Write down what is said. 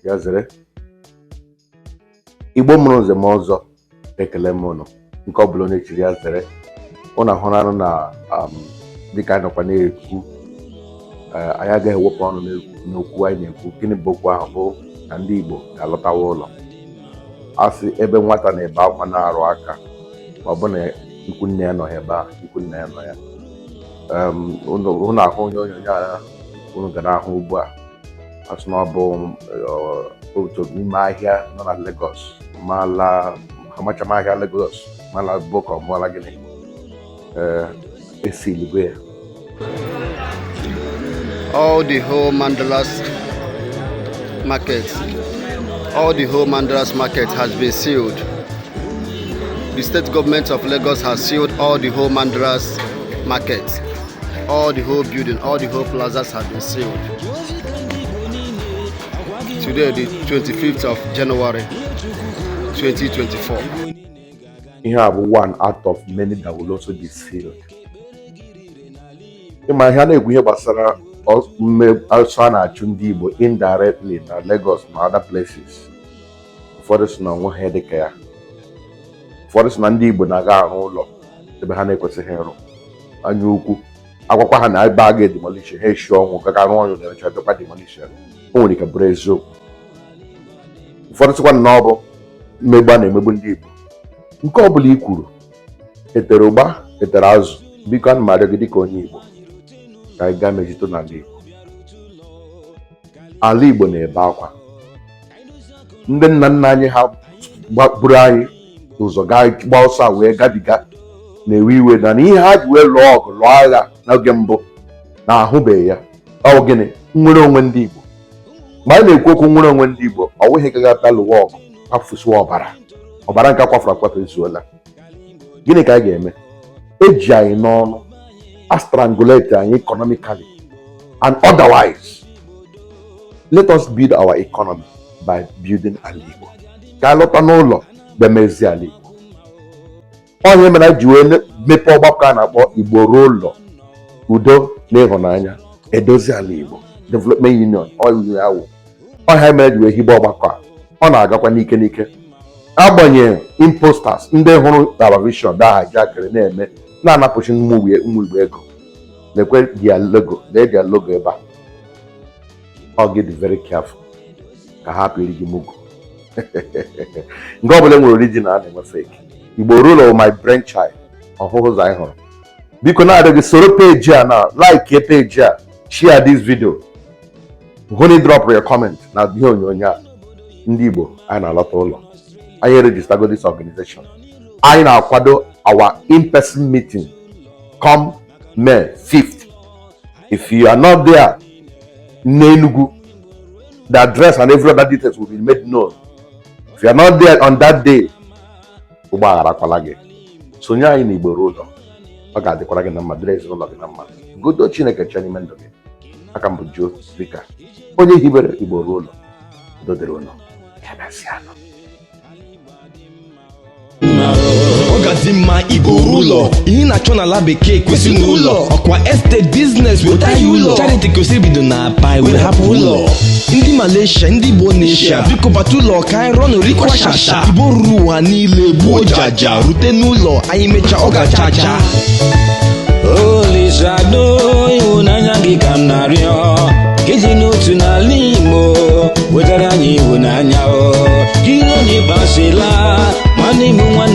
Ya zere. Igbo mụrụ nze m ọzọ, ekele m ụnụ. Nke ọ bụla onye chiri, ya zere. Ụnụ ahụranụ na dịka anyị nọkwa na-ekwu, anyị agaghị ewepụ ọnụ n'okwu anyị na-ekwu. Gịnị bụ okwu ahụ? Bụ na ndị Igbo ga-alọtawa ụlọ. A sị ebe nwata na-ebe akwa na-arụ aka, ma ọ bụ na ikwu nne ya nọ ebe ahụ, ikwu nna ya nọ ya. Unu ahụ onye onyonyo a unu ga na-ahụ ugbu a, asị na ọ bụ otu n'ime ahịa nọ na Lagos, mala amachama ahịa Lagos, mala boko mala gịnị, ee, esiligo ya. All the whole Mandilas market, all the whole Mandilas market has been sealed. The state government of Lagos has sealed all the whole Mandilas market. All the whole building, all the whole plazas have been sealed. Today, the 25th of January, 2024. Ihe a bụ one out of many that will also be sealed. Ịma ihe a na-ekwu, ihe gbasara ọsọ a na-achụ ndị Igbo indirectly na Lagos na other places, ụfọdụ si na onwe ha dịka ya, ụfọdụ si na ndị Igbo na-aga arụ ụlọ ebe ha na-ekwesịghị ịrụ, anya ukwu agwakwa ha na ebe a ga-edemolish, ha eshi ọnwụ gaga rụọ ọrụ, na-emecha bịakwa demolish. O nwere ike bụrụ eziokwu. Ụfọdụ sịkwa na ọ bụ mmegbu a na-emegbu ndị Igbo. Nke ọ bụla i kwuru, etere ụgba etere azụ, biko, ana m arịọ gị dịka onye Igbo, ka anyị gaa mejito n'ala Igbo. Ala Igbo na-ebe akwa. Ndị nna nna anyị ha buru anyị ụzọ gaa gba ọsọ a wee gabiga na-ewe iwe na ihe ha ji wee lụọ ọgụ, lụọ agha n'oge mbụ na ahụbeghị ya. Ọ bụ gịnị? Nnwere onwe ndị Igbo. Mgbe anyị na-ekwu okwu nnwere onwe ndị Igbo, ọ nweghị ka ga-abịa lụwa ọgụ, kwafusiwa ọbara. Ọbara nke akwafuru akwafu ezuola. Gịnị ka anyị ga-eme? Eji anyị n'ọnụ a, strangulate anyị economically and otherwise. Let us build our economy by building ala Igbo. Ka anyị lọta n'ụlọ, bịa mezie ala Igbo. Onye mere anyị ji wee mepee ọgbakọ a na-akpọ Igbo Ruo Ụlọ, Udo na Ịhụnanya, Edozi Ala Igbo Development Union. Ọyawụ ọhịa mere ji wee hibe ọgbakọ a. Ọ na-agakwa n'ike n'ike, agbanyeghị imposters ndị hụrụ television daha hijackịrị na-eme na-anapụchi ụmụ Igbo ego. Lekwe their logo, lee their logo ebe a. Ọ gị dị very careful ka ha hapụ iri gị mugu. Nke ọ bụla e nwere original, a na-enwe fake. Igbo Ruo my brain child, ọhụhụ ụzọ anyị hụrụ. Biko, na-arịọ gị, soro page a, na like page a, share this video, hụ na ị drop your comment na ihe onyonyo a. Ndị Igbo, anyị na-alọta ụlọ. Anyị registergo this organization. Anyị na-akwado our in-person meeting come May 5th. If you are not there n'Enugu, the address and every other details will be made known. If you are not there on that day, ụgbọaghara akwala gị. Sonye anyị n'Igbo Ruo Ụlọ. Ọ ga-adịkwara gị na mma, dịrị ezinụlọ gị na mma. Godo Chineke chee n'ime ndụ gị. Aka m bụ Joe Rika, onye hibere Igbo Ruo Ụlọ. Udo dịrị ụlọ. Ka emesịanụ. Ọ gazi mma. Igbo ruo ụlọ, ihe ị na-achọ n'ala bekee kwesịrị n'ụlọ. Ọkwa estate business, weta ya ụlọ. Charity kwesịrị ibido na apa were hapụ ụlọ. Ndị Malaysia, ndị Igbo na-Asia, biko bata ụlọ ka anyị rụọ n'orikwa shasha. Igbo ruru ụwa niile, gbuo jaja rute n'ụlọ anyị, mechaa ọ ga-acha acha. Olisado, ịhụnanya gị ka m na-arịọ ka iji n'otu n'ala Igbo wetara anyị ịhụnanya. O ka iro na ịkpasịla nwanne m nwanne.